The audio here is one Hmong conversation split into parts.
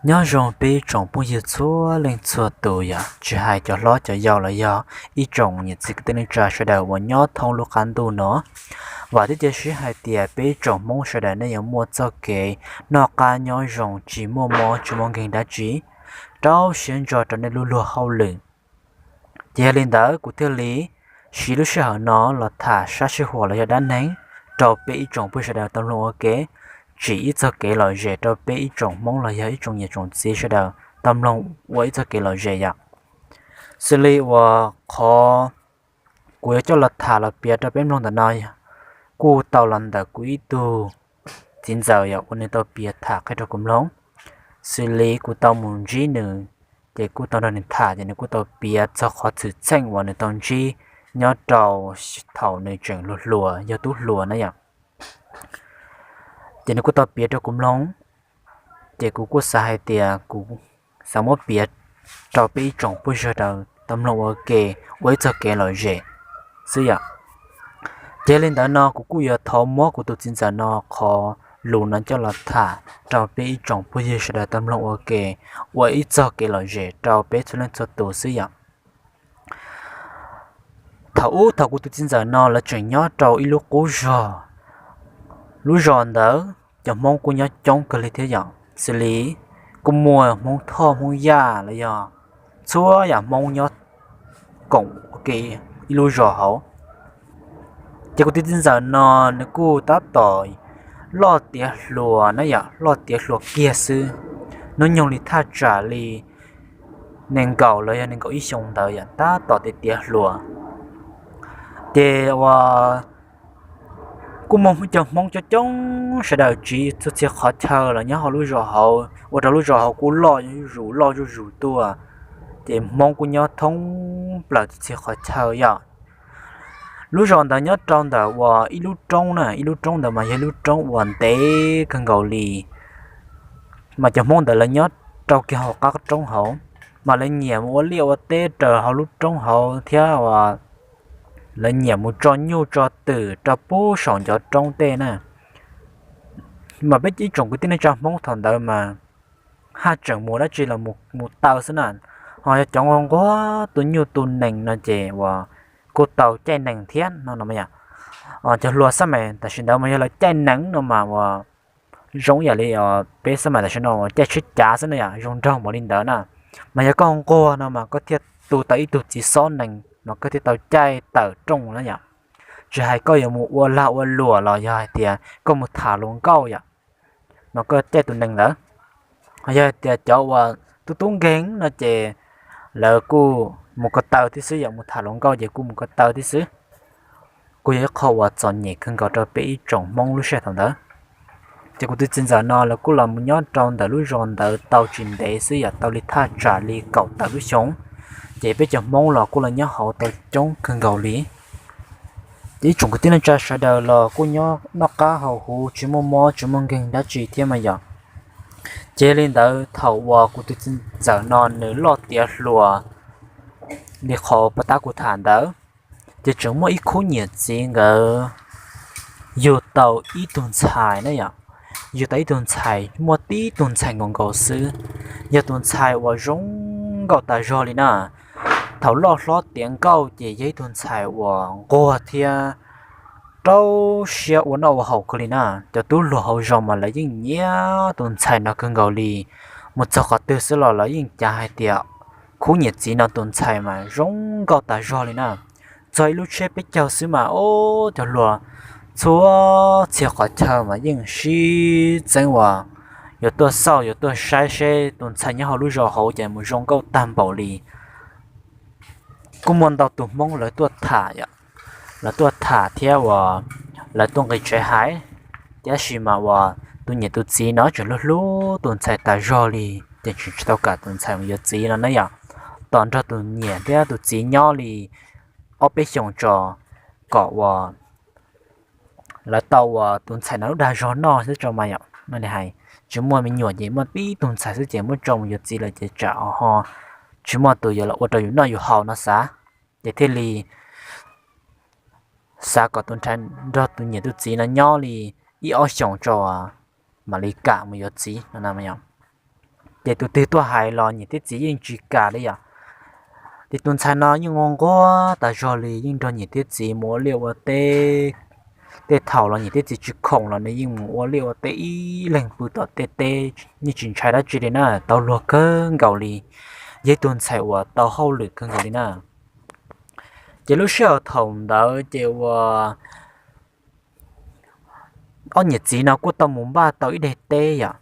Nyob zoo peb ib tsoom phooj ywg txhua leej txhua tus yom, tsis hais cov hlob cov yau los yog ib tsoom niam txiv kwv tij neej tsa sawv daws uas nyob thoob lub qab ntuj no. Vam thiab cia siab hais tias peb ib tsoom Hmoob sawv daws nej yuav muaj txoj kev noj qab nyob zoo tsis muaj mob tsis muaj nkeeg dab tsi, rau siab ntso rau nej lub luag hauj lwm. Ces yog li ntawd kuv thiaj li siv lub sij hawm no los tham sab sij huam los yog dab neeg rau peb ib tsoom phooj ywg sawv daws tau mloog ua ke, tsim ib txoj kev lom zem rau peb ib tsoom Hmoob los yog ib tsoom niam tsoom txiv sawv daws tau mloog ua ib txoj kev lom zem yom. Xws li uas qhov kuv yuav coj los tham los piav rau peb mloog ntawm no kuj tau los ntawm kuv ib tug txiv ntxawm yom, uas nws tau piav tham qhia rau kuv mloog. Xws li kuv tau mus ntsib nws, ces kuj tau nrog nws tham, ces nws kuj tau piav txog qhov xwm txheej uas nws tau ntsib nyob rau thaum nws tseem hluas hluas yog tub hluas na yom. Ces nws kuj tau piav rau kuv mloog, ces kuv kuj xav hais tias kuv xav muab piav rau peb ib tsoom phooj ywg sawv daws tau mloog ua ke, ua ib txoj kev lom zem xwb yom. Ces yog li ntawd no kuv kuj yuav thov muab kuv tus txiv ntxawm no qhov lus no coj los tham rau peb ib tsoom phooj ywg sawv daws tau mloog ua ke, ua ib txoj kev lom zem rau peb txhua leej txhua tus xwb yom. Thaum ub thaum kuv tus txiv ntxawm no lawv tseem nyob rau ib lub qub zos, lub zos ntawd cov Hmoob kuj nyob coob kawg li thiab yom, xws li kuj muaj Hmoob Thoj Hmoob Yaj los yog txhua yam Hmoob nyob koom ua ke ib lub zos hauv. Ces kuv tus txiv ntxawm no nws kuj tab tom loj tiav hluas na yom, loj tiav hluas kiag xwb, hnub nyoog li thaj tsam li nees nkaum los yog nees nkaum ib xyoo ntawd yom, tab tom tiav tiav hluas. Ces uas kuj muaj cov Hmoob coob coob sawv daws tsiv txhua txhia qhov chaw los nyob hauv lub zos hauv, ua rau lub zos hauv kuj loj zuj zus loj zuj zus tuaj. Ces Hmoob kuj nyob thoob plaws txhua txhia qhov chaw yom. Lub zos ntawd nyob rau ntawm uas ib lub roob na, ib lub roob ntawd mas yog ib lub roob uas ntev kawg nkaus li. Mas cov Hmoob ntawd lawv nyob rau kiag hauv qab roob hauv, mas lawv nyiam mus ua liaj ua teb raws hauv lub roob hauv thiab uas lawv nyiam mus tso nyuj tso twm rau pub saum ncov roob tej na. Mas peb ib tsoom kwv tij neej tsa Hmoob thaum ntawd mas haj tseem mus dab tsi los mus taw xwb na. Ho yog cov nquag nquag tu nyuj tu nees no ces uas kuj tau caij nees thiab no no yom. Cov hluas xab mais tam sim ntawd mas yog lawv caij nees no mas uas zoo yam li peb xab mais tam sim no uas caij tsheb cav xwb na yom, zoo nraug npaum li ntawd na. Mas yog koj nquag no mas koj thiaj tu tau ib tug txiv xob nees mas koj thiaj tau caij tawm rooj na yom. Tsis hais koj yuav mus ua lag ua luam los yog hais tias koj mus tham hluas nkauj yom, mas koj caij tus nees ntawd. Ho yog hais tias cov uas tub tub nkeeg no ces lawv kuj mus ko taw thiab xwb yom, mus tham hluas nkauj ces kuj mus ko taw thiab xwb. Kuj yog ib qho uas txom nyem kawg nkaus rau peb ib tsoom Hmoob lub sij hawm thaum ntawd. Ces kuv tus txiv ntxawm no lawv kuj los mus nyob rau ntawm lub zos ntawd tau tsis ntev xwb yom, tau li thaj tsam li kaum tawm lub xyoo, ces peb cov Hmoob los kuj los nyob hauv tau coob kawg nkaus li. Ces ib tsoom kwv tij neej tsa sawv daws los kuj nyob noj qab haus huv tsis muaj mob tsis muaj nkeeg dab tsi thiab mas yom. Ces yog li ntawd thaum uas kuv tus txiv ntxawm no nws loj tiav hluas li qhov puag ta kuv tham ntawd, ces tseem muaj ib khub niam txiv nkawd yug tau ib tug ntxhais na yom. Yug tau ib tug ntxhais, muaj tib tug ntxhais nkaus nkaus xwb, yog tus ntxhais uas zoo nkauj tas zog li na. Thaum loj hlob tiav nkauj ces yog ib tug ntxhais uas nquag thiab rau siab ua noj ua haus kawg li na. Cov tub hluas hauv zos mas lawv yeej nyiam tus ntxhais no kawg nkaus li. Mus txog qhov twg xwb los lawv yeej cav hais tias khub niam txiv no tus ntxhais mas zoo nkauj tas zog li na. Txog ib lub tsheb peb caug xwb mas ub, cov hluas txhua txhia qhov chaw mas yeej sib txeeb uas yuav tuaj xauj yuav tuaj saib seb tus ntxhais nyob hauv lub zos hauv ces mus zoo nkauj tag npaum li. Kuj muaj ntau tus Hmoob lawv tuaj tham, lawv tuaj tham thiab uas lawv tuaj nqis tsev hais, tab sis mas uas tus niam tus txiv no tseem hlub hlub tus ntxhais tas zog li, ces tseem tsis tau kam tus ntxhais mus yuav txiv no na yom. Tos nrog tus niam thiab tus txiv nyob li ob peb xyoos tso, kom uas lawv tau uas tus ntxhais no lub dag zog noj xwb tso mas yom. Hais tsis muaj me nyuam ces muaj tib tug ntxhais xwb ces muab tso mus yuav txiv lawm ces tsam ho tsis muaj tus yuav los ua rau yus noj yus haus no xav, ces thiaj li xav kom tus ntxhais nrog tus niam tus txiv no nyob li ib ob xyoos tso mam li kam mus yuav txiv no. Ces tus twg tuaj hais los niam thiab txiv yeej tsis kam li yom. Ces tus ntxhais no yeej nquag nquag tas zog li, yeej nrog niam thiab txiv mus ua liaj ua teb. Tej thaum los niam thiab txiv tsis khoom los nws yeej mus ua liaj ua teb ib leeg pw tom tej teb, yeej tsis ntshai dab tsi li na, tau luag kawg nkaus li, yog ib tug ntxhais uas tau hauj lwm kawg nkaus li na. Ces lub sij hawm thaum ntawd ces uas ob niam txiv no kuj tau mus npaj tau ib daim teb yom.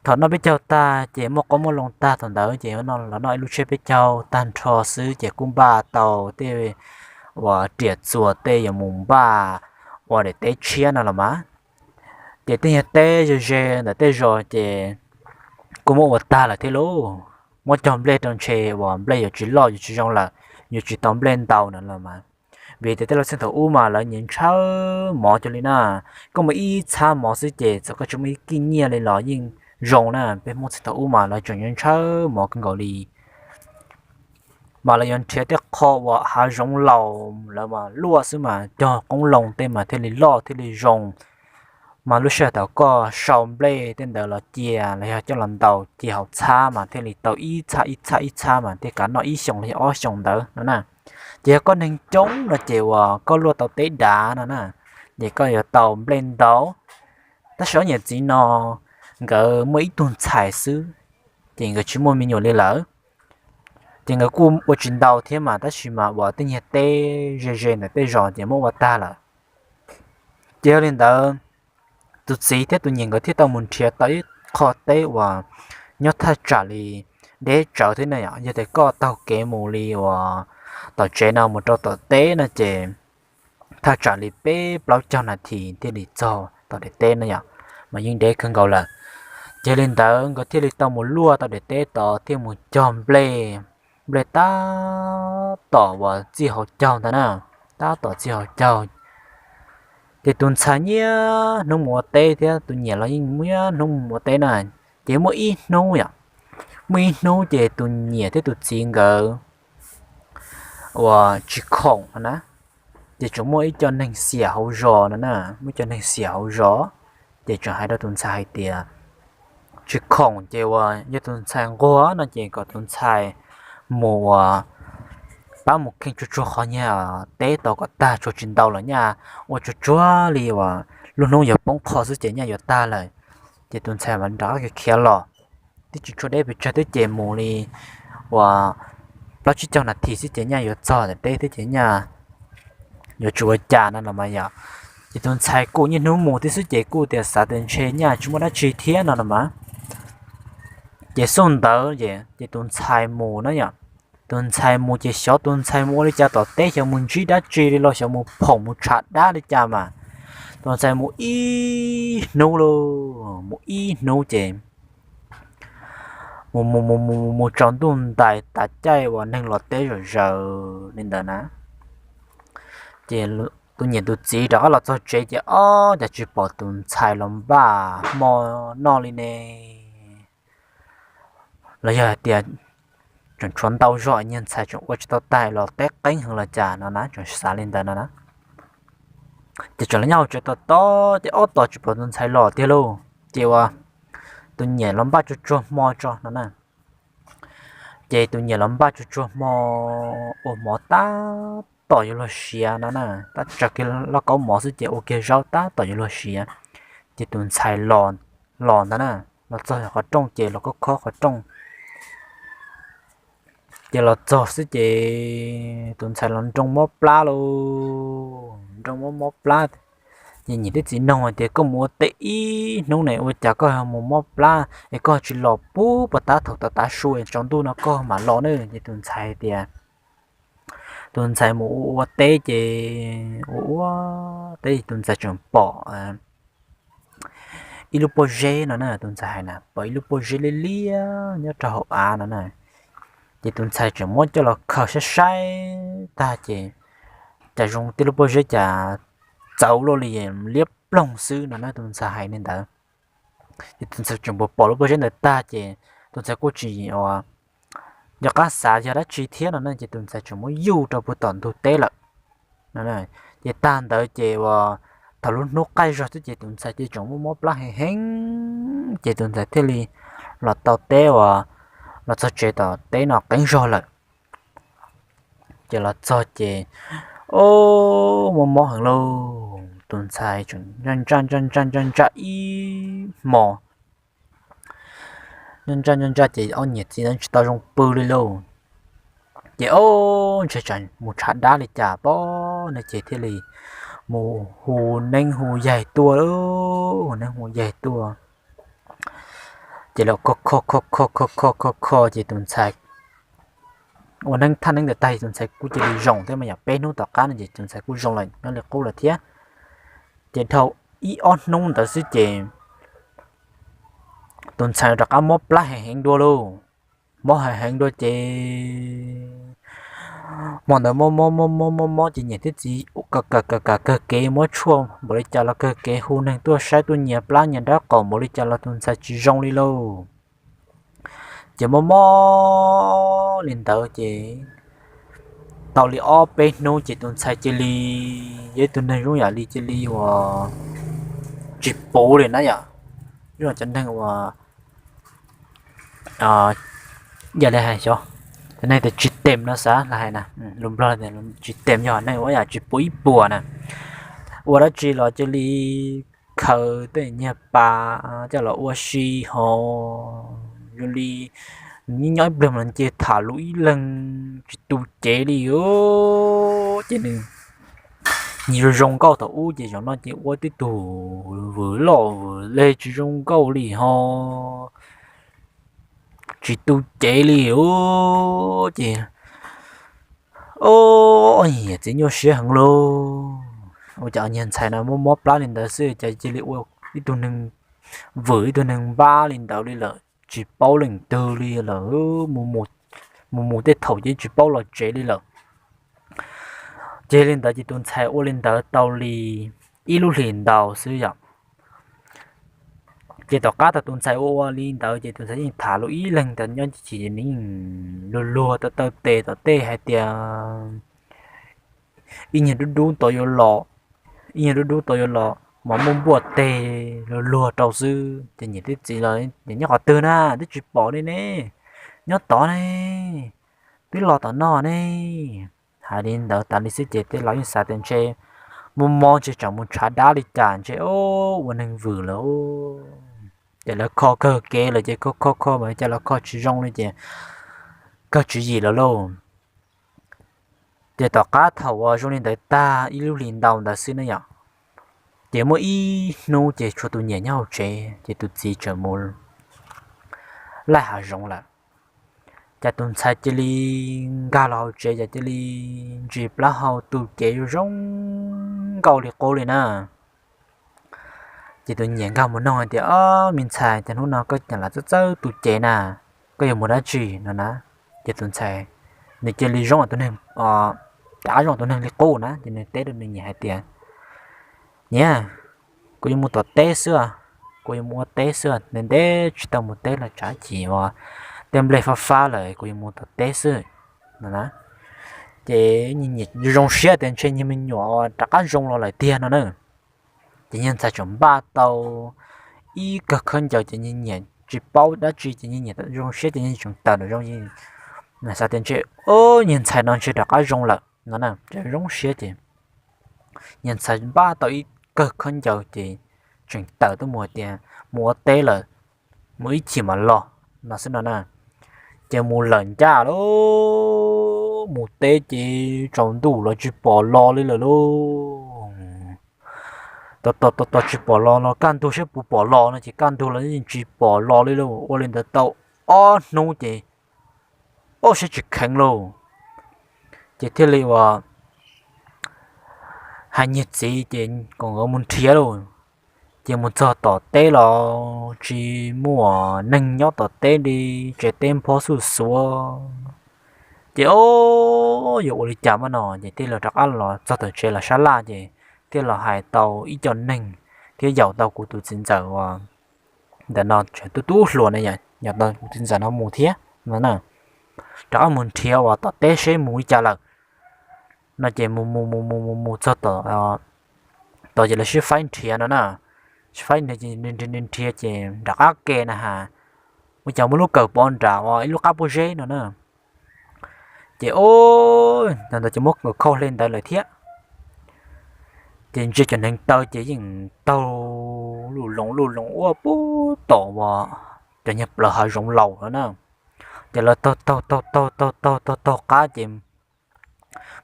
Thaum noj peb caug tag ces muaj qoob muaj loo tag thaum ntawd ces los noj ib lub tsiab peb caug tag nrho xwb ces kuj npaj tau tej uas riam txuas tej yuav mus npaj ua daim teb tshiab no los mas. Ces tej nyuag teb ze ze ntawm tej zos ces kuj muab ua tag lawm thiab lauj. Muab cog nplej rau ntshe uas nplej yuav tsis loj yuav tsis zoo lawm, yuav tsis tau nplej ntau na los mas. Vim tias tej laus txheej thaum ub mas lawv nyiam ntshaw mov cog li na, koj muaj ib txhab mov xwb ces txawm koj tsis muaj ib kib nyiaj li los yeej zoo na. Peb Hmoob txheej thaum ub mas lawv tseem nyiam ntshaw mov kawg nkaus li. Mas lawv yuav nrhiav tej qho uas hav zoov laus lawv mas luaj xwb mas cog qoob loo tej mas thiaj li loj thiaj li zoo. Mas lub sij hawm thaum koj sau nplej tej ntawd los cia los yog coj los ntaus cia hauv txhab mas thiaj li tau ib txhab ib txhab ib txhab mas thiaj kav noj ib xyoos los yog ob xyoos ntawd no na. Ces yog koj neeg coob no ces uas koj luaj tau teb dav no na, ces koj yuav tau nplej ntau. Tab sis ob niam txiv no nkawd muaj ib tug ntxhais xwb, ces nkawd tsis muaj me nyuam li lawm. Ces nkawd kuj ua tsis ntau thiab mas tab sis mas uas tej nyuag teb ze ze ntawm tej zos ces muab ua tag lawm. Ces yog li ntawd, tus txiv thiab tus niam nkawd thiaj tau mus nrhiav tau ib qho teb uas nyob thaj tsam li deb tsawv thiab na yom. Yog tias koj taug kev mus li uas tom tsev no mus rau tom teb no ces thaj tsam li peb plaub caug nas this thiaj li txog tom daim teb no yom, mas yeej deb kawg nkaus lawm. Ces li ntawd nkawd thiaj li tau mus luaj tau daim teb tod thiaj mus cog nplej, nplej tab tom uas txij hauv caug ntag na, tab tom txij hauv caug. Ces tus ntxhais nyiam hnub mus ua teb thiab tus niam los yeej nyiam hnub mus ua teb na. Ces muaj ib hnub yom, muaj ib hnub ces tus niam thiab tus txiv nkawd uas tsis khoom na, ces tseem muaj ib co neeg xiam hauv zos no na, muaj ib co neeg xiam hauv zos, ces tseem hais rau tus ntxhais hais tias tsis khoom ces uas yog tus ntxhais nquag no ces kom tus ntxhais mus uas pab mus kheej tsuag tsuag qhov niag teb tod kom tag, tshuav tsis ntau lawm nyaj, ua tsuag tsuag li uas lub hnub yuav poob qho xwb ces nyaj yuav tag lawm. Ces tus ntxhais mam rov qab khiav los, twb tsis tshua deb pes tsawg twb ces mus li uas plaub tsib caug nas this xwb ces nyaj yuav txog tom teb thiab ces nyaj yuav tsis ua cas no los mas yom. Ces tus ntxhais kuj niaj hnub mus thiab xwb ces kuj tias xav tias ntshe nyaj tsis muaj dab tsi thiab no los mas. Ces xub ntawd ces tus ntxhais mus na yom, tus ntxhais mus ces xyov tus ntxhais mus ua li cas tom teb, xyov mus ntsib dab tsi li los xyov mus phoom mus tshav dab li cas mas tus ntxhais mus ib hnub lauj, mus ib hnub ces mus mus mus mus mus tsaus ntuj ntais tav caij uas neeg los teb zom zaws li ntawd na. Ces tus niam tus txiv rov qab los txog tsev ces ob cas tsis pom tus ntxhais los npaj hmo noj li ne, los yog hais tias tseem tshuav ntau zog niag ntxhais tseem ua tsis tau tag los teb qeeb heev los cas no na, tseem xav li ntawd no na. Ces tseem los nyob hauv tsev tos tos ces ob tom tsis pom tus ntxhais los tiag lauj. Ces uas tus niam los npaj tsuag tsuag hmo tso no na. Ces tus niam los npaj tsuag tsuag hmo, ua mov tab tom yuav luag siav no na, tab tsawg kiag lauj kaub mov xwb ces ua kiag zaub tab tom yuav luag siav. Ces tus ntxhais los ntag na, los txog qhov rooj ces los khob khob qhov rooj. Ces los txog xwb ces tus ntxhais los nroo mob plab lauj, nroo mob mob plab. Ces niam thiab txiv nug hais tias koj mus ua teb ib hnub ne ua cas koj mus mob plab es koj tsis los puag puag tab thaum tav tav su tsaus ntuj no koj mam los ne? Ces tus ntxhais tias, tus ntxhais mus ua ua teb ces ua ua teb tus ntxhais tseem pom ib lub pob zeb no na, tus ntxhais hais na, pom ib lub pob zeb liab liab nyob rau hauv av no na. Ces tus ntxhais tseem muab coj los khaws saib saib tag ces cas zoo tej lub pob zeb cas txawv luaj li, liab ploog xwb no na, tus ntxhais hais li ntawd. Ces tus ntxhais tseem pom pom lub pob zeb ntawd tag ces tus ntxhais kuj tsis nco qab xav yog dab tsi thiab no na, ces tus ntxhais tseem muab yuj rau puag tom ntug teb lawm. Ces tag ntawd ces uas thaum lub hnub qaij zog xwb ces tus ntxhais ces tseem muaj mob plab heev heev, ces tus ntxhais thiaj li los tau teb uas los txog tsev tom teb no qeeb zog lawm. Ces los txog ces, o, mob mob heev lauj, tus ntxhais tseem ntsaj ntsaj ntsaj ntsaj ntsaj ib hmo, ntsaj ntsaj ntsaj ntsaj ces ob niam txiv ntawd tsis tau zoo pw li lauj. Ces, o, ntshe tsam mus tshav dab li cas pob no ces thiaj li mus hu neeb hu yaig tuaj, hu neeb hu yaig tuaj. Ces lawv kho kho kho kho kho kho kho kho ces tus ntxhais ua neeb thaj neeb ntawd tag tus ntxhais kuj cia li zoo thiab mas yog peb hnub tom qab no ces tus ntxhais kuj zoo lawm nyob li qub lawm thiab. Ces dhau ib ob hnub ntawd xwb ces tus ntxhais rov qab mob plab heev heev dua lauj. Mob heev heev dua ces hmo ntawd mob mob mob mob mob mob ces niam thiab txiv kawm kawm kawm kawm kawg kev muab tshuaj npaum li cas los kawg kev hu neeg tuaj saib tuaj nyias plab nyias nrab qaum npaum li cas los tus ntxhais tsis zoo li lauj. Ces mob mob li ntawd ces tau li ob peb hnub ces tus ntxhais cia li yog ib tug neeg zoo yam li cia li uas tsis puv li na yom. Zoo cov neeg uas, yam li hais xyov, cov neeg tias tsis tem no xav hais na, lus Nplog tsis tem yog neeg ua yam tsis puv ib puas na. Ua dab tsi los cia li khaws tej nyiag pas coj los ua si ho zoo li nyob ib pliag mas nce tham lus ib leeg tsis tu cev li. Ces nws nyias zoo zoo nkauj thaum ub ces zaum no ces ua tib tug vwm loj vwm leg tsis zoo nkauj li ho tsis tu cev li. Ces o, niam txiv nyuaj siab heev lauj. Ua cas niag ntxhais no mob mob plab li ntawd xwb cas cia li ua ib tug neeg vwm ib tug neeg npab li ntawd li lawm tsis paub leej twg li lawm. Mus mus tej thaum ces tsis paub los tsev li lawm. Ces li ntawd ces tus ntxhais ua li ntawd tau li ib lub hlis ntau xwb yom. Ces tom qab thaum tus ntxhais ua ua li ntawd ces tus ntxhais yeej tham lus ib leeg ntawd nyob chim chim nws yeej luag luag tau taw tes tom tej hais tias ib nyuag dub dub tau yuav los, ib nyuag dub dub tau yuav los mas muaj npuaj teg luag luag rau xwb. Ces niam thiab txiv los tias nyob qhov twg na twb tsis pom li ne, nyob tod ne, twb los tom no ne. Hais li ntawd tas li xwb ces tej laus yeej xav tias ntshe muaj mob ntshe tsam mus tshav dab li cas ntshe ua neeg vwm lawm. Ces lawv kho kawg kev lawm ces kho kho kho mas cas los kho tsis zoo li ces kawg tswv yim lawm lauj. Ces tom qab thaum uas zoo li ntawd tag ib lub hlis ntau ntawd xwb ne yom, ces muaj ib hnub ces tshuav tus niam nyob hauv tsev ces tus txiv tseem mus laij hav zoov lawm. Ces tus ntxhais cia li nkag los hauv tsev ces cia li ntsis plaub hau tu cev zoo zoo nkauj li qub li na. Ces tus niam nkag mus noog hais tias, Ob, me ntxhais, cas hnub no koj cas lam txawj txawj tu cev na, koj yuav mus dab tsi no na? Ces tus ntxhais nws cia li zoo tus neeg, rov qab zoo tus neeg li qub na, ces nws teb rau nws niam hais tias, Niam, kuv yuav mus tom teb xwb, kuv yuav mus ua teb xwb, ntev ntev tsis tau mus teb los tsam ib chim uas tej nplej fab fab lawm, kuv yuav mus tom teb xwb no na. Ces zoo siab tias ntshe niag me nyuam rov qab zoo los lawm tiag no na. Ces niag ntxhais tseem npaj tau ib kawg khaub ncaws ces niag niam tsis paub dab tsi ces niag niam zoo siab ces niag tseem tawm nram zoov, xav tias ntshe niag ntxhais no ntshe rov qab zoo lawm no na, zoo siab ces niag ntxhais npaj tau ib kawg khaub ncaws ces tseem tawm tuaj mus hais tias mus ua teb lawm, mus ib chim mam los no xwb no na. Ces mus lawm ncaj lauj, mus teb ces tsaus ntuj los tsis pom los li lawm lauj. Tos tos tos tos tsis pom los los kaj ntug saib puas pom los no ces kaj ntug los yeej tsis pom los li lauj. Ua li ntawd tau ob hnub ces ob sab tsis kheev lauj. Ces thiaj li uas hais niag txiv ces kom nkawd mus nrhiav lauj. Ces mus txog tom teb los tsis muaj neeg nyob tom teb li, tsev teb nphob xuj xuav. Ces o, yuav ua li cas mas no ces thiaj li rov qab los txog tom tsev los sab laj ces thiaj los hais tau ib co neeg thiab yaum tau kuv tus txiv ntxawm uas ntawm no tseem tub tub hluas ne, yaum tau kuv txiv ntxawm no mus thiab no na. Rov qab mus nrhiav uas tom teb seb mus li cas lawm no ces mus mus mus mus mus mus txog tom, tom ces lawv sib faib nrhiav no na. Sib faib nrhiav ces nrhiav ces nrhiav ces nram qab ke na has, ua cas muaj lub kawm pov nram ua ib lub qab pob zeb no na. Ces o, ntawd ces muab khau hle ntawd lawm thiab. Ces ntsia cov neev taw ces yeej taug luj loos luj loos ua puag tom uas cov niag plawv hav zoov laus no na. Ces lawv taug taug taug taug taug taug taug taug qab ces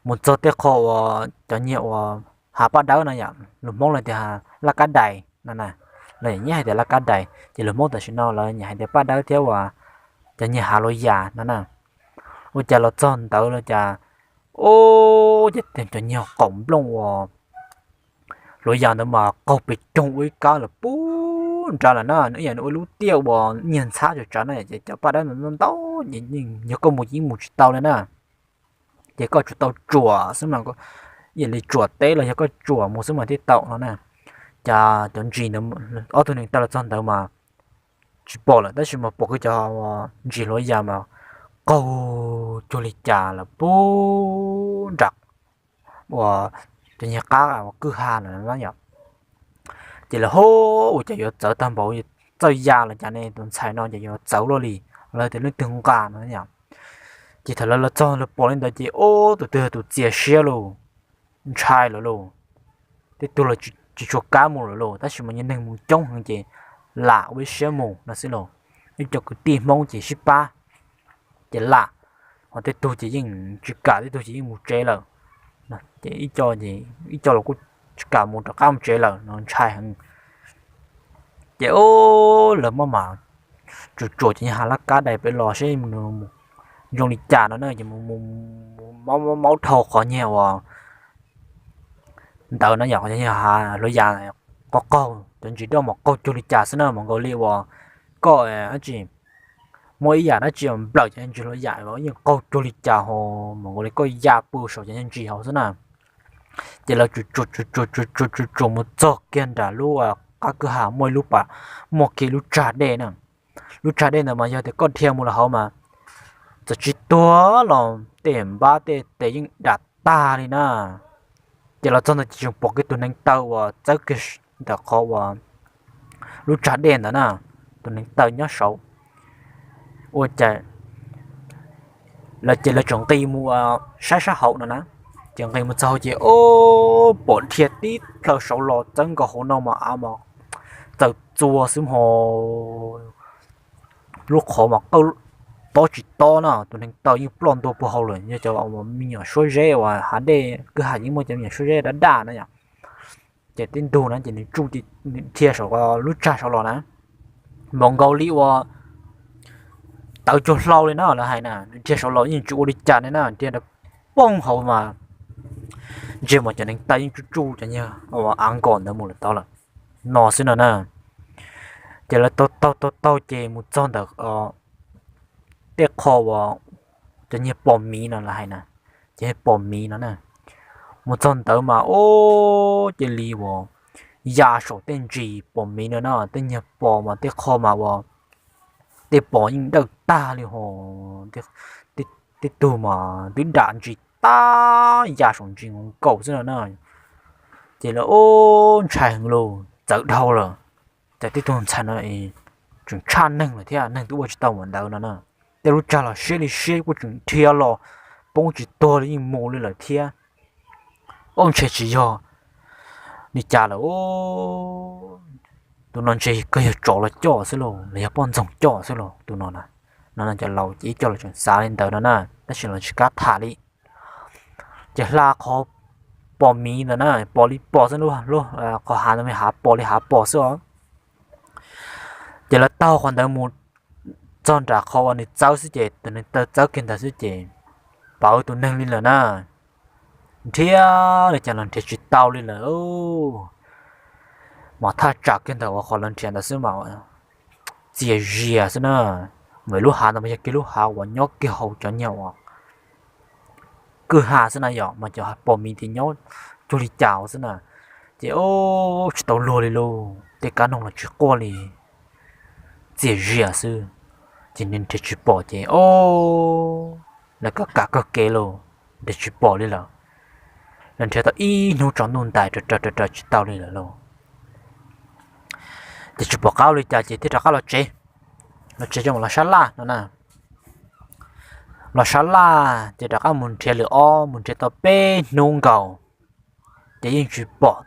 mus txog tej qho uas cov niag uas hav paj dawb no yom, lus Hmoob lawv tias laj kab dais no na, lawv nyiam hais tias laj kab dais ces lus Hmoob tam sim no lawv nyiam hais tias paj dawb thiab uas cov niag hav luav yas no na. Ua cas los txog ntawd los cas, o, ces cov niag qaum nplooj uas luav yas ntawd mas qaug pes coog ua ib kab lawm puag nrad lawm na, nws ib yam nws ua lub tiaj uas nyiag ntxhab tsav tsav na, ces cov paj dawb ntawd ntau ntau, yog koj mus ces yeej mus tsis tau li na. Ces koj tsuas tau tsuam xwb mas, ib yam li tsuam teb los yog koj tsuam mus xwb mas thiaj tau no na. Ces cov ntsis ntawd, ob tug neev taw los txog ntawd mas tsis pom lawm, tab sis mas pom kiag cov ntsis luav yas mas qaug cuag li cas lawm puag nram uas cov niag qab uas kwj ha lawm na yom. Ces lawv ho, ua cas yuav txawv tag npaum, txawj ya los cas ne, tus ntxhais no ces yuav txawv luaj li, lawv tias leej twg nqa no yom. Ces thaum lawv los txog lawv pom li ntawd ces o, tus twg tus txias siab lauj, ntshai lawm lauj. Tej tug los tsis tshua kam mus lawm lauj, tab sis mas yog neeg mus coob heev ces lam ua ib siab mus no xwb lauj. Ib co kwv tij Hmoob ces sib pab ces lam, ho tej tug ces yeej tsis kam, tej tug ces yeej mus tsev lawm. Ces ib co, ib co los kuj tsis kam mus rov qab mus tsev lawm no, ntshai heev. Ces o, lawv muab mas tsuam tsuam cov niag hav laj kab dais pem los seb zoo li cas no na, ces mus mus maub dhau qhov niag uas ntawd no yom, qhov niag hav luav yas qaug qaug, cov ntsis doj mas qaug cuag li cas xwb na, mas nkaus li uas koj dab tsi, muaj ib yam dab tsi nplawm cov ntsis luav yas los yeej qaug cuag li cas ho, mas nkaus li koj ya pw saum cov ntsis hauv xwb na. Ces lawv tsuam tsuam tsuam tsuam tsuam tsuam mus txog kiag nram lub qab kwj ha muaj ib lub pas, muaj kiag lub tsag dej na. Lub tsag dej ntawd mas yog tias koj dhia mus lawm hauv mas txawm tsis tuag los tej npab tej tes yeej dam tag li na. Ces los txog ntawd ces tseem pom kiag tus neev taw uas txawb kiag ntawm qhov uas lub tsag dej ntawd na, tus neev taw nyob saud. Ua cas lawv ces lawv tseem nqis mus saib sab hauv no na, ces nqis mus txog hauv ces o, pom dhia tib plhaw saud los txawb nkaus hauv no mas av mas txawm txua xwb ho, lub qhov mas qawj tob tsis tob na, tus neev taw yeej ploj ntua puag hauv lawm, yog cov me nyuam suab zeb uas hav dej kwj ha yeej muaj cov me nyuam suab zeb daj daj na yom. Ces tib ntug na ces nws tsuj, nws dhia saum lub tsag saud los na, mas nkaus li uas tawv cuag hlau li na lawv hais na, nws dhia saud los yeej tsis ua li cas li na, dhia ntawd poob hauv mas ntsej muag cov neev taw yeej tsuj tsuj cov nyuag av nkos ntawd mus lawm tod lawm no xwb no na. Ces lawv taug taug taug taug ces mus txog ntawm tej qho uas cov niag pos miv no lawv hais na, cov niag pos miv no na, mus txog ntawd mas o, cia li uas ya saum tej ntsis pos miv no na, tej niag pos mas tej qho mas uas tej pos yeej dawj tag li ho, tej tug mas twb dam ntsis tag ya saum ntsis nkaus nkaus xwb no na. Ces lawv o, ntshai heev lauj, txawv dhau lawm. Ces tib tug ntxhais no tseem tshaj neeg lawm thiab, neeg twb ua tsis tau mus ntawd no na. Tej lub tsag los siab li siab kuj tseem dhia los poob tsis tuag li yeej mus li lawm thiab. O, ntshe tsis yog li cas lawm, tus no ntshe kawg yog tsov los coj xwb lauj, los yog poj ntxoog coj xwb lauj tus no na. No cov laus ces ib co los tseem xav li ntawd no na, tab sis los tsis kam tham li. Ces hla qhov pos miv ntawd na, pos li pos xwb, qhov hav ntawd me hav pos li hav pos xwb os. Ces lawv taug qhov ntawd mus txog nram qhov uas nws txawb xwb ces tus neev taw txawb kiag ntawd xwb ces pawv tus neeg li lawm na. Nrhiav li cas los nrhiav tsis tau li lawm. Mas thaj tsam kiag ntawm uas qhov lawv nrhiav ntawd xwb mas txias zias xwb na. Mas lub hav ntawd mas yog kiag lub hav uas nyob kiag hauv cov niag uas kwj ha xwb na yom, mas cov pos miv tias nyob cuag li cas xwb na. Ces o, tsis tau luag li lauj, tej kab noog los tsis quaj li, txias zias xwb. Ces nws nrhiav tsis pom ces o, lawv kam kam kawg kev lauj, nrhiav tsis pom li lawm. Lawv nrhiav tau ib hnub tsaus ntuj ntais raws raws raws tsis tau li lawm lauj. Ces tsis pom qab ua li cas ces thiaj rov qab los tsev. los tsev coj mus los sab laj no na. Los sab laj ces rov qab mus nrhiav lwm ob, mus nrhiav tau peb hnub nkaus, ces yeej tsis pom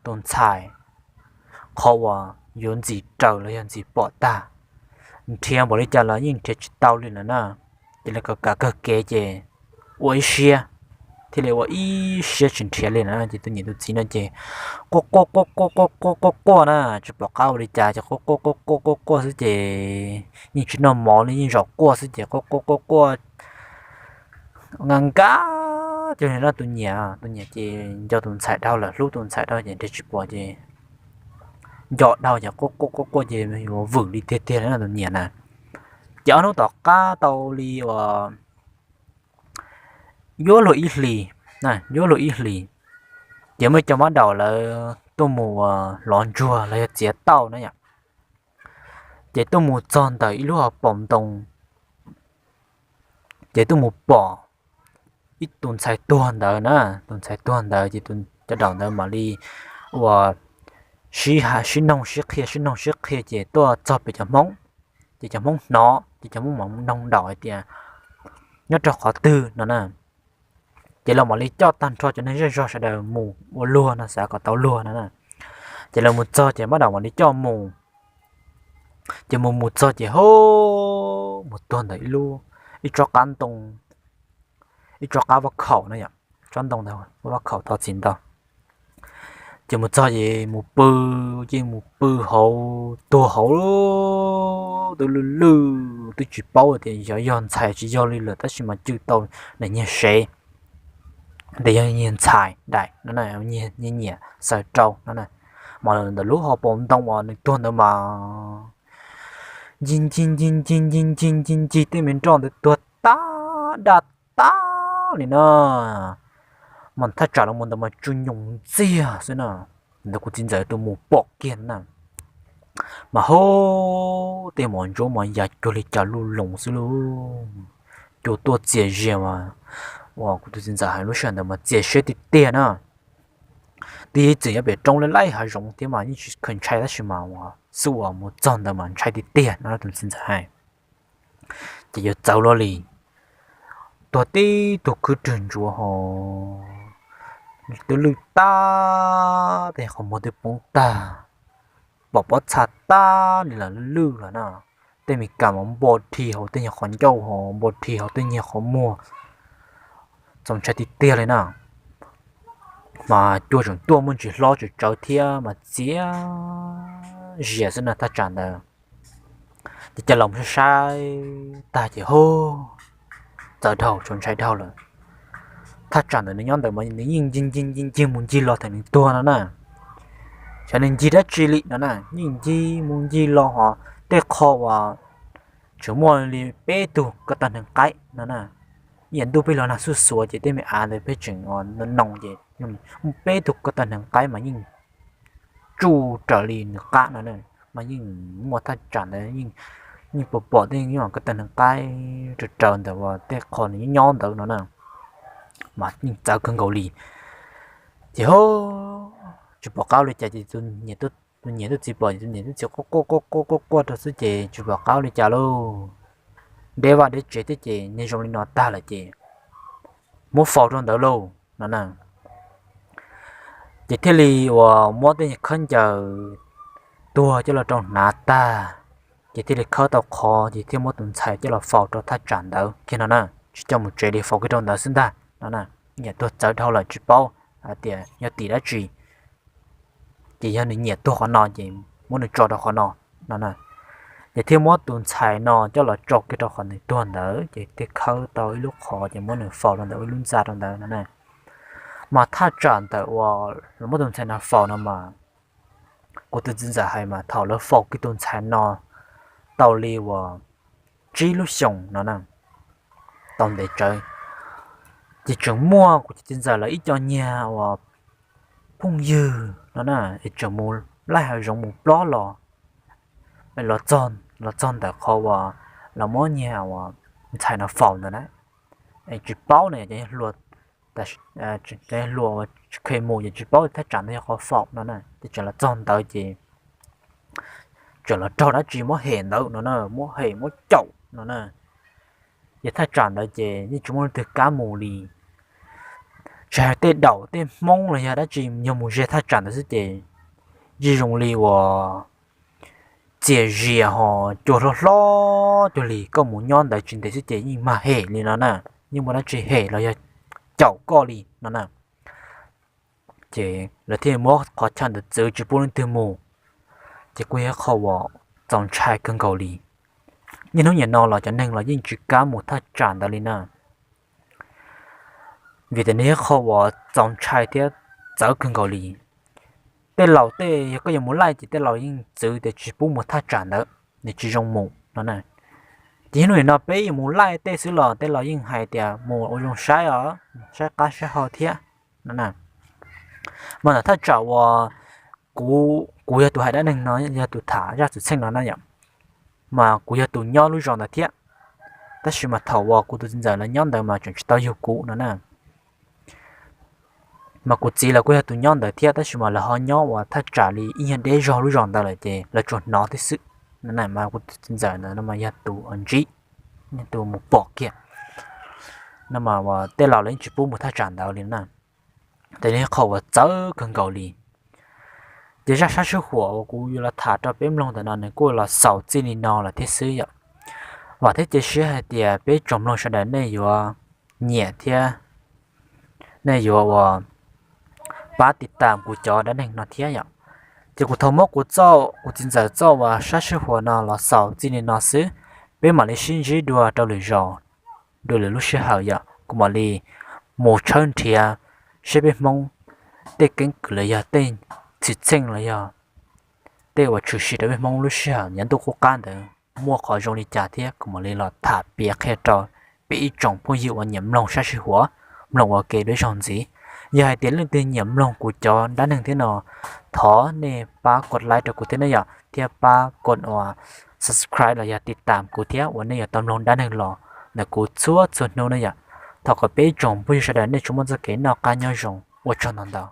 tus ntxhais qhov uas yuav ntxim raws los yog ntxim pom tag. Nrhiav npaum li cas los yeej nrhiav tsis tau li no na. Ces lawv kawg kawg kev ces ua ib siab, thiaj li ua ib siab tsis nrhiav li no. Ces tus niam tus txiv no ces quaj quaj quaj quaj quaj quaj quaj quaj na, tsis pom qab ua li cas ces quaj quaj quaj quaj quaj quaj xwb ces yeej tsis noj mov li, yeej zaum quaj xwb ces quaj quaj quaj quaj nqa nqa. Ces no tus niam, tus niam ces nco tus ntxhais dhau lawm, hlub tus ntxhais dhau ces nrhiav tsis pom ces nco dhau ces quaj quaj quaj quaj ces yuav vwm li tiag tiag li no tus niam na. Ces ob hnub tom qab tau li uas yuav luag ib hlis, yuav luag ib hlis, ces muaj cov mab daum lawv tuaj mus uas hlov ntsuag los yog txiav tauj na yom. Ces tuaj mus txog ntawm ib lub hauv paus ntoo, ces tuaj mus pom ib tus ntxhais tuag ntawd na. Tus ntxhais tuag ntawd ces cov daum ntawd mam li uas sib noog sib qhia, sib noog sib qhia ces tuaj txog pem cov Hmoob, ces cov Hmoob hnov ces cov Hmoob mam noog daum hais tias nyob rau qhov twg no na. Ces lawv mam li coj tag nrho cov neeg zej zog sawv daws mus ua luag no, xav kom tau luag no na. Ces lawv mus txog ces mab daum mam li coj mus. Ces mus mus txog ces ho mus tuag ntawm ib lub, ib tsob qab ntoo, ib tsob qab vaj khaum no yom, tsob ntoo ntawd vaj khaum thov txim ntau. Ces mus txog ces mus pw, ces mus pw hauv, tuag hauv, twb lwj lwj twb tsis paub tias yog, yog ntxhais tsis yog li lawm, tab sis mas cw tau nws nyiag sev, tias yog nyiag ntxhais daim no, nyiag nyiam xaws rau no na. Mas ntawm lub hauv paus ntoo uas nws tuag ntawd mas ncig ncig ncig ncig ncig ncig ncig ncig tej me nroj ntawd tuag tag daj tag li na. Mas thaj tsam los mus ntawd mas tsw nyoos ntxiag xwb na. Ntawd kuv txiv ntxawm tus mus pom kiag na. Mas ho tej mos ntsuab mas ya cuag li cas luj loos xwb lauj. Cua tuaj txias zias mas uas kuv tus txiv ntxawm hais lub sij hawm ntawd mas txias siab tiag tiag na. Twb yog ib txwm nyob pem roob laij laij hav zoov thiab mas yeej tsis kheev ntshai, tab sis mas xub uas mus txog ntawd mas ntshai tiag tiag no tus txiv ntxawm hais. Ces yuav txawv luaj li, tuag tib tug khwb rwg ntsuav ho twb lwj tag, tej qhov muag twb poob tag, pom pob txha tag li lawm, lwj lwj lawm na. Tej me kas mas npo dhi hauv tej nyuag qhov ncauj ho npo dhi hauv tej nyuag qhov muag, txaus ntshai tiag tiag li na. Mas cua tseem tuaj muaj ntsis hlob tsawv tsawv thiab mas txias zias xwb na thaj tsam ntawd. Ces cov laus saib saib tag ces ho txawv dhau, txaus ntshai dhau lawm. Thaj tsam ntawd nws nyob ntawd mas nws yeej ncig ncig ncig ncig mus ncig los thaum nws tuag no na. Xyov nws ncig dab tsi li no na, yeej ncig mus ncig los ho tej qho uas tseem muaj li peb tug ko taw hneev qaib no na. Ib yam ntuj peb los nag xuj xuav ces tej me av ntawd peb tseem noo ces muaj peb tug ko taw hneev qaib mas yeej tsuj raws li nws qab no na. Mas yeej muaj thaj tsam ntawd yeej pom pom tej ko taw hneev qaib raws raws ntawm uas tej qho nws nyob nyob ntawd no na. Mas yeej txawv kawg nkaus li. Ces ho tsis pom qab ua li cas ces tus niam tuaj txiv pom, tus niam tuaj txiv quaj quaj quaj quaj quaj rau xwb ces tsis pom qab ua li cas lauj. Deb vaj deb tsev thiab ces nyob zoo li no tag lawm ces muab faus rau ntawd lauj no na. Ces thiaj li uas muab tej khawb ncaws tuag coj los rau hnav tag, ces thiaj li khawb tau qhov ces thiaj muab tus ntxhais coj los faus rau thaj tsam ntawd kiag no na, tsis coj mus tsev li, faus kiag rau ntawd xwb ntag no na. Niam tuag txawv dhau lawm tsis paub hais tias yog tim dab tsi, ces yog nws nyiam tuag qhov no ces muab nws tso rau qhov no no na. Ces thiaj muab tus ntxhais no coj los tso kiag rau qhov nws tuag ntawd, ces thiaj khawb tau ib lub qhov ces muab nws faus rau ntawm ib lub ntxa rau ntawd no na. Mas thaj tsam ntawm uas lawv muab tus ntxhais no faus no mas, kuv tus txiv ntxawm hais mas thaum lawv faus kiag tus ntxhais no tau li uas tsib lub xyoos no na, tau ntev tsawv, ces tseem muaj kuv tus txiv ntxawm lawv ib co nyiag uas phooj ywg no na, es tseem mus laij hav zoov mus plob los, los txog ntawm qhov uas lawv muab niag uas ntxhais no faus ntawd na, es tsis paub na, cov hluas uas tsis kheev mus ces tsis paub thaj tsam ntawd yog qhov faus no na, ces tseem los txog ntawd ces tseem los raug dab tsi muab hem ntawd no na, muab hem muab caum no na. Ces thaj tsam ntawd ces yeej tsis muaj leej twg kam mus li. Tsis hais tej daum tej hmoob los yog dab tsi yog mus ze thaj tsam ntawd xwb ces yeej zoo li uas txias zias ho cua hlob hlob cuag li, koj mus nyob ntawd tsis ntev xwb ces yeej mag hem li no na, yeej muaj dab tsi hem los yog caum koj li no na. Ces lawv thiaj muab qhov chaw ntawd txwv tsis pub leej twg mus, ces kuj yog qhov uas txaus ntshai kawg nkaus li. Niaj hnub nim no los cov neeg los yeej tsis kam mus thaj tsam ntawd li na, vim tias nws yog qhov uas txaus ntshai thiab txawv kawg nkaus li. Tej laus tej yog koj yuav mus laij ces tej laus yeej txwv tias tsis pub mus thaj tsam ntawd, nws tsis zoo mus no na. Ces hnub nim no peb yuav mus laij tej xwb los tej laus yeej hais tias mus ua zoo saib os, saib qab saib hau thiab no na. Mas ntawm thaj tsam uas kuv, kuv yog tus hais dab neeg no, yog tus tham zaj xwm txheej no na yom, mas kuv yog tus nyob lub zos ntawd thiab, tab sis mas thaum uas kuv tus txiv ntxawm lawv nyob ntawd mas tseem tsis tau yug kuv no na. Mas kuv txiv lawv kuj yog tus nyob ntawd thiab, tab sis mas lawv ho nyob uas thaj tsam li ib nyuag deb zog lub zos ntawd lawm ces lawv tsuas hnov thiab xwb. Mas kuv tus txiv ntxawm ntawd no mas yog tus ntsib, yog tus mus pom kiag no mas uas tej laus lawv yeej tsis pub mus thaj tsam ntawd li na. Ces nws yog qhov uas txawv kawg nkaus li. Ces zaj sab sij huam uas kuv yuav los tham rau peb mloog ntawm no nws kuj los xaus txij li no lawm thiab xwb yom. Vam thiab cia siab hais tias peb tsoom mloog sawv daws nej yuav nyiam thiab nej yuav uas pab tiv tam kuv cov dab neeg no thiab yom. Ces kuv thov muab kuv txoj, kuv txiv ntxawm txoj uas sab sij huam no los xaus txij li no xwb. Peb mam li sib ntsib dua rau lwm zaus, dua lwm lub sij hawm yom, kuv mam li mus tshawb nrhiav seb peb Hmoob tej keeb kwm los yog tej xwm txheej los yog tej uas tshwm sim rau peb Hmoob lub sij hawm yav ntuj qub qab ntawd muaj qhov zoo li cas thiab kuv mam li los tham piav qhia rau peb ib tsoom phooj ywg uas nyiam mloog sab sij huam, mloog ua ke peb zaug ntxiv. Yog hais tias leej twg nyiam mloog kuv cov dab neeg thiab no, thov nej pab kos like rau kuv thiab ne yom, thiab pab kos uas subscribe los yog tiv tam kuv thiab uas nej yuav tau mloog dab neeg los ntawm kuv txhua txhua hnub ne yom. Thov kom peb ib tsoom phooj ywg sawv daws nej tsuas muaj txoj kev noj qab nyob zoo, ua tsaug ntau ntau.